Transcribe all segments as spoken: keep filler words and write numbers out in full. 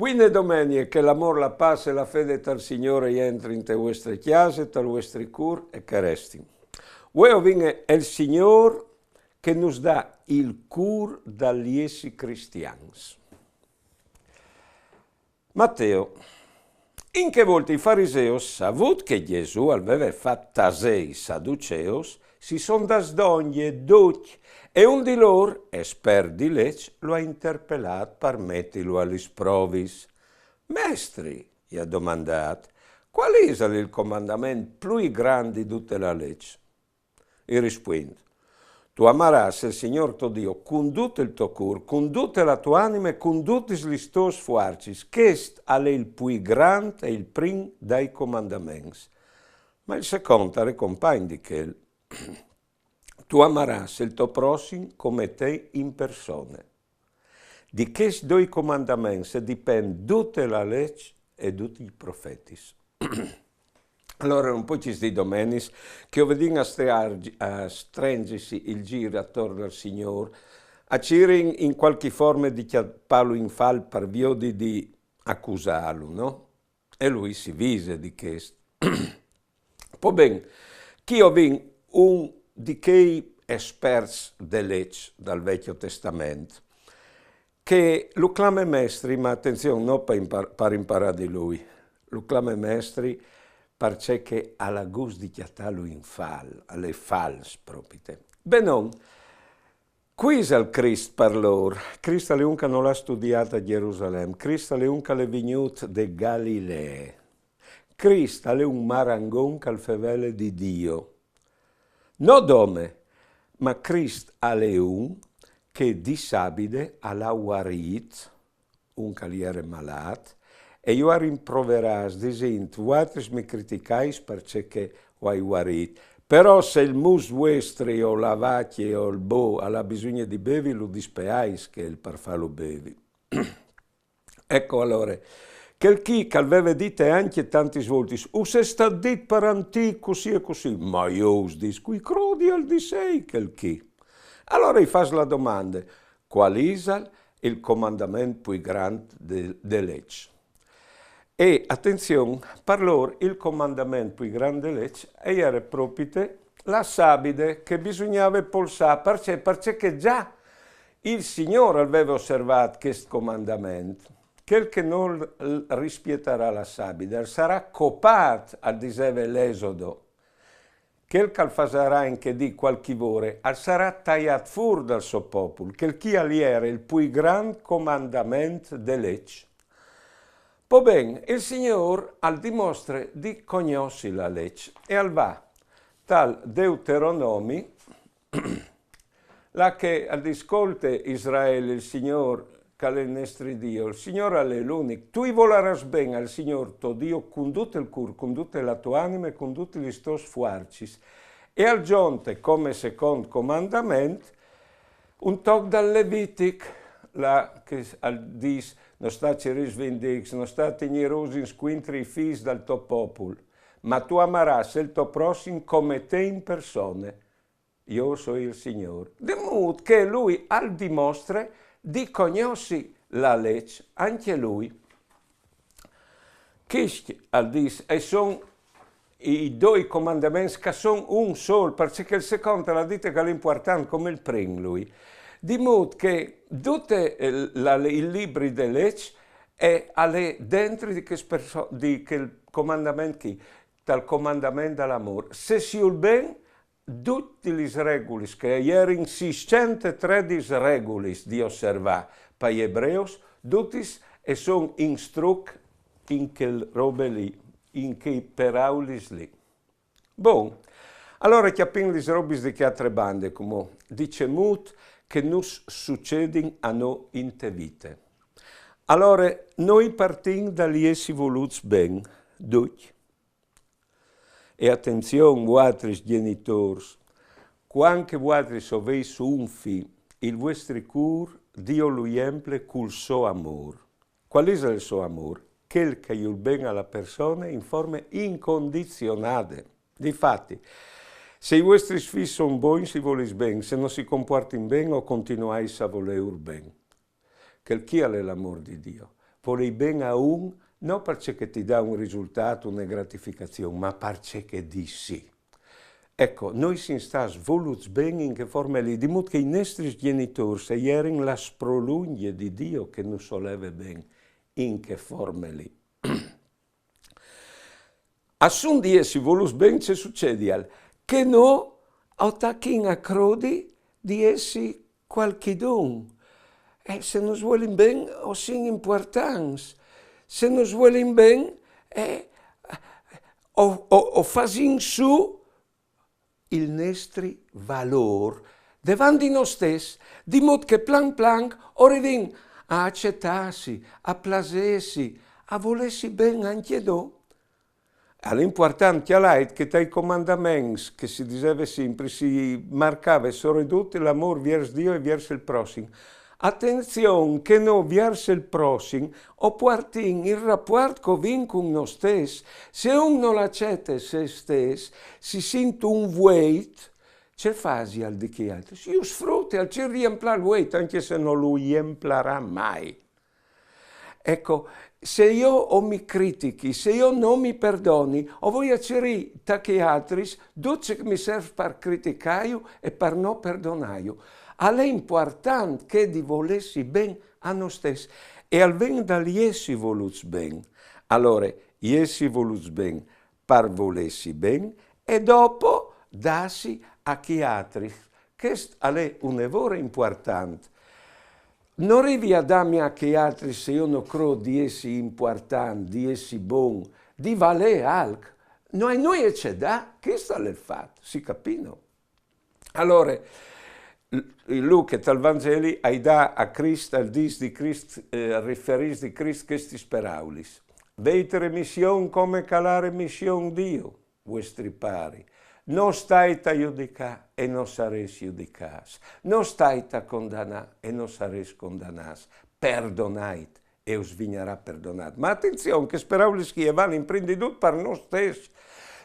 Fine domenie, che l'amôr, la pâs e la fede tal Signôr e jentrin te vuestre cjase, tal vuestri cûr e che restin. Vuê o vin il Signôr che nus dà il cûr dal jessi cristians. Mateo. In chê volte i fariseus, savût che Jesù al veve fat tasê i saduceus, si son dâts dongje ducj, e un di lôr, espert di leç, lu à interpelât par metilu a lis provis. Mestri, i à domandât, cuâl isal il comandament plui grant di dute la leç? I rispuint: Tu amarâs il Signôr to Diu cun dut il to cûr, cun dute la tô anime e cun dutis lis tôs fuarcis. Chest al è il plui grant e il prin dai comandaments. Ma il secont al è compagn di chel: Tu amarâs il to prossim come te in persone. Di chescj doi comandaments e dipent dute la leç e ducj i profetis. Alore, un pôc chestis domenis che o vedìn a stre-, a strenzisi il zîr ator dal Signôr, a cirin in cualchi forme di cjapâlu in fal par viodi di acusâlu, no? E lui si vise di chest. Po ben, chi o vin un di chei esperts de leç dal Vecjo Testament, che lu clame mestri, ma atenzion, no par impar-, par imparâ di lui, lu clame mestri parcè che al à gust di cjatâlu in fal, al è fals propite. Benon, cui isal Crist par lôr? Crist al è un che nol à studiât a Gjerusalem, Crist al è un che al è vignût de Galilee. Crist al è un marangon che al fevele di Dio. No dome, ma Crist al è un che di sabide al à vuarît un che al jere malât, e ju à rimproverâts disint: Vualtris mi criticais parcè che o ai vuarît. Però se il mus vuestri o la vacje o il bo al à bisugne di bevi, lu dispeais chel par fâlu bevi. Eco, alore, chel chi che al veve dite ancje tantis voltis: U sês stât dit par antîc cussì e cussì, ma jo us dîs, cui crodi al dîs ei chel chi. Alore i fâs la domande: cuâl isal il comandament plui grant de, de leç? E atenzion, par lôr il comandament plui grant de leç al jere propite la sabide che bisugnave polsâ, parcè? Parcè che za il Signôr al veve osservât chest comandament: chel che nol l-, rispietarà la sabide al sarà copât, al diseve l'Esodo. Chel che al fasarà in chê dì cualchi vore al sarà taiât fûr dal so popul. Chel chi al jere il plui grant comandament de leç. Po ben, il Signôr al dimostre di cognossi la leç e al va tal Deuteronomi, là che al dîs: Scolte, Israel, il Signôr che al è il nestri Dio, il Signôr al è l'unic. Tu i volarâs ben al Signôr to Dio cun dut il cûr, cun dute la tô anime, cun dutis lis tôs fuarcis. E al zonte, come secont comandament, un toc dal Levitic, là che al dîs: No sta cirî svindics, no sta tignî rosins cuintri i fîs dal to popul, ma tu amarâs il to prossim come te in persone. Jo o soi il Signôr. De mût che lui al dimostre di cognossi la leç, ancje lui. Chescj, al dîs, a son i doi comandaments che a son un sôl, parcè che il secont al à dite che al è impuartant come il prin, lui. Di mût che dut, eh, la, il libri de leç al è dentri di chest perso-, di chel comandament chi, tal comandament dal amôr. Se si vûl ben, dutis lis regulis, che a jerin sîscent e tredis regulis di osservâ pai ebreus, dutis a son in struc in chel robe li, in chei peraulis li. Bon, alore cjapìn lis robis di chê altre bande, cumò, di ce mût che nus sucedin a nô inte vite. Alore, nô i partìn dal jessi volûts ben, ducj. E atenzion, vualtris gjenitôrs, cuant che vualtris o vês un fi, il vuestri cûr Dio lu jemple cul so amôr. Cuâl isal il so amôr? Chel che i vûl ben a la persone in forme incondizionade. Difati, se i vuestris fîs son bogns, i volês ben, se no si compuartin ben, o continuais a volêur ben. Chel chi al è l'amôr di Dio. Volei ben a un, no parcè che ti dà un risultat, une gratificazion, ma parcè che dîs sì. Eco, nô sin stâts voluts ben in chê forme li, di mût che i nestris gjenitôrs a jerin la sprolungje di Diu che nus voleve ben in chê forme li. A son di jessi voluts ben, ce sucedial? Che nô o tachìn a crodi di jessi cualchidun. E se nus volin ben, o sin impuartants. Se nus volin ben, eh, o, o, o fasìn sù il nestri valôr devant di nô stes, di mût che planc planc o rivìn a acetâsi, a plasêsi, a volêsi ben ancje nô. Al è impuartant, cjalait, che tai comandaments che si diseve simpri, si marcave soredut l'amôr viers Diu e viers il prossim. Atenzion che nô viers il prossim o puartìn il rapuart che o vin cun nô stes. Se un nol acete se stes, si sint un vueit, ce fasial di chei altris? Ju sfrutial, al cîr di jemplâ il vueit, ancje se no lu jemplarà mai. Eco, se jo o mi critichi, se jo no mi perdoni, o voi a cirî ta chei altris dut ce che mi serf par criticâju e par no perdonâju. Al è impuartant chê di volêsi ben a nô stes, e al ven dal jessi voluts ben. Alore, jessi voluts ben par volêsi ben e dopo dâsi a chei altris. Chest al è une vore impuartant. No rivi a dâmi a chei altris se jo no crôt di jessi impuartant, di jessi bon, di valê alc. No ai nuie ce dâ, chest al è il fat, si capìno. Alore, l-, Luche tal Vangeli ai dà a Crist, al dîs di Crist, eh, al riferìs di Crist chestis peraulis: Vêt remission come che al à remission Diu, vuestri pari. No stait a judicâ e no sarês judicâts. No stait a condanâ e no sarês condanâts. Perdonait e us vignarà perdonât. Ma atenzion, chês peraulis chi a valin prin di dut par nô stes.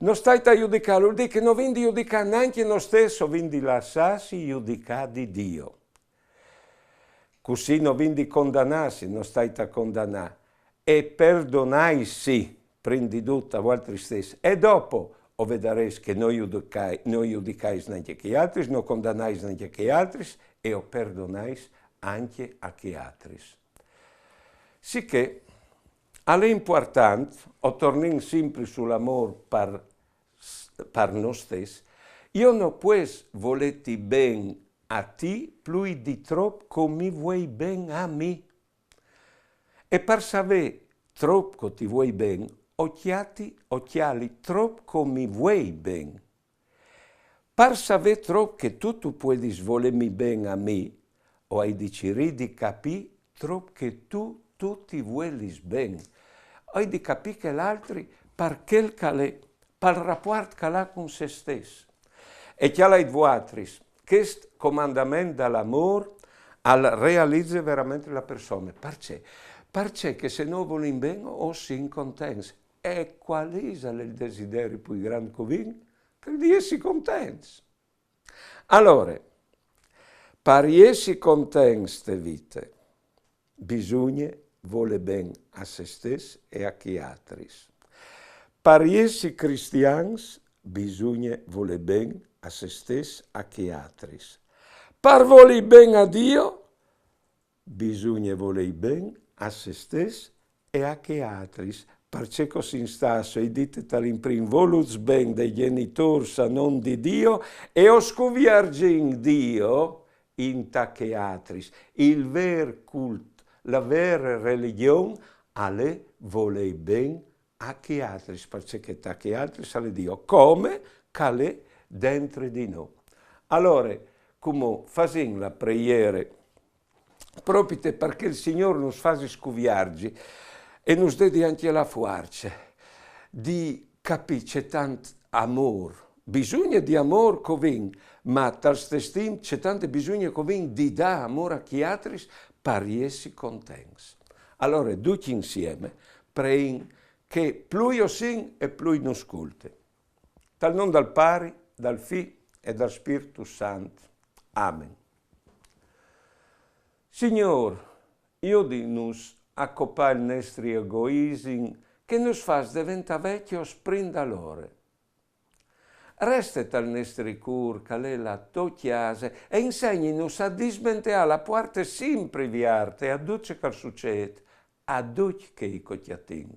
No stait a judicâ, al vûl dî che no vin di judicâ nancje nô stes, o vin di lassâsi judicâ di Diu. Cussì no vin di condanâsi, no stait a condanâ. E perdonaitsi, prin di dut a vualtris stes. E dopo o vedarês che no judicai-, no judicais nancje chei altris, no condanais nancje chei altris, e o perdonais ancje a chei altris. Sichè, al è impuartant, o tornìn simpri sul amôr par, par nô stes, jo no pues volêti ben a ti plui di trop che o mi vuei ben a mi. E par savê trop che o ti vuei ben, o cjati, o cjali trop che o mi vuei ben. Par savê trop che tu tu puedis volêmi ben a mi, o ai di cirî di capî trop che tu, tu ti vuelis ben. O ai di capî chel altri par chel che al è, pal rapuart che al à cun se stes. E cjalait vualtris, chest comandament dal amôr al realize verementri la persone. Parcè? Parcè che se nô o volìn ben o sin contents. E cuâl isal il desideri plui grant che o vin? Chel di jessi contents. Alore, par jessi contents te vite, bisugne volê ben a se stes e a chei altris. Par jessi cristians, bisugne volê ben a se stes, a chei altris. Par volê ben a Diu, bisugne volê ben a se stes e a chei altris, parcè che o sin stâts, o ai dit tal imprin, voluts ben dai gjenitôrs a non di Diu, e o scuviergìn Diu inta chei altris. Il vêr cult, la vere religjon, al è volê ben a chei altris, parcè che ta chei altris al è Diu, come che al è dentri di nô. Alore, cumò fasìn la preiere propite par che il Signôr nus fasi scuviergi e nus dedi ancje la fuarce di capî ce tant amôr, bisugne di amôr che o vin, ma tal stes timp ce tante bisugne che o vin di dâ amôr a chei altris par jessi contents. Alore, ducj insiemi, preìn che plui o sin e plui nus scultin. Tal non dal Pari, dal Fi e dal Spirtu Sant. Amen. Signôr, judinus a copâ il nestri egoisim che nus fâs deventâ vecjos prin da l'ore. Reste tal nestri cûr, che al è la tô cjase, e insegninus a dismenteâ la puarte simpri vierte a dut ce che al sucêt, a ducj chei che o cjatìn.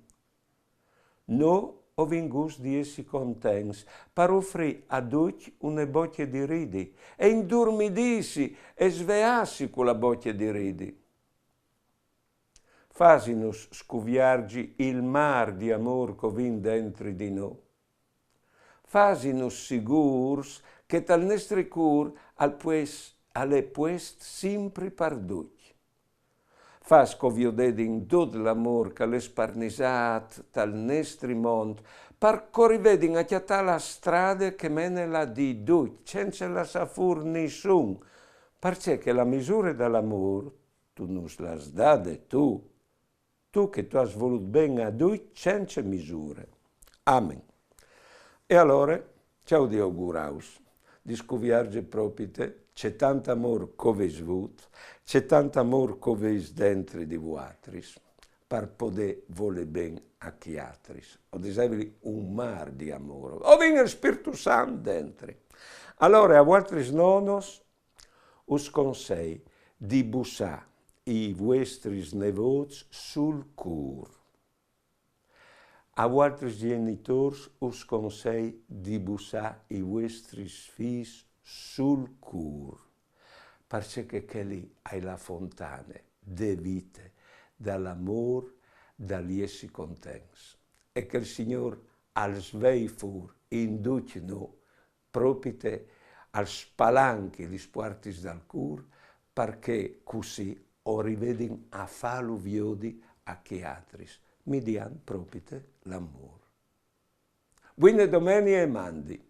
Nô o vin gust di jessi contents, par ufrî a ducj une bocje di ridi, e indurmidîsi e sveâsi cu la bocje di ridi. Fasinus scuvierzi il mâr di amôr che o vin dentri di nô. Fasinus sigûrs che tal nestri cûr al pues-, al è puest simpri par ducj. Fâs che o viodedin dut l'amôr che al è sparnisât tal nestri mont, par che o rivedin a cjatâ la strade che mene là di ducj, cence lassâ fûr nissun, parcè che la misure da l'amôr tu nus le âs dade tu, tu che tu âs volût ben a ducj cence misure. Amen. E alore, ce aio di augurâus? Di scuvierzi propite ce tant amôr che o vês vût, ce tant amôr che o vês dentri di vuatris, par podê volê ben a chei altris. O disevi, un mâr di amôr. O vin il Spirtu Sant dentri. Alore, a vuatris nonos, us consei di bussâ i vuestris nevôts sul cûr. A vualtris gjenitôrs us consei di bussâ i vuestris fîs sul cûr, parcè che chê li e je la fontane de vite, dal amôr, dal jessi contents. E che il Signôr al svei fûr in ducj nô, propite al spalanchi lis puartis dal cûr, parcè cussì o rivedin a fâlu viodi a chei altris, midiant propite l'amôr. Buine domenie e mandi.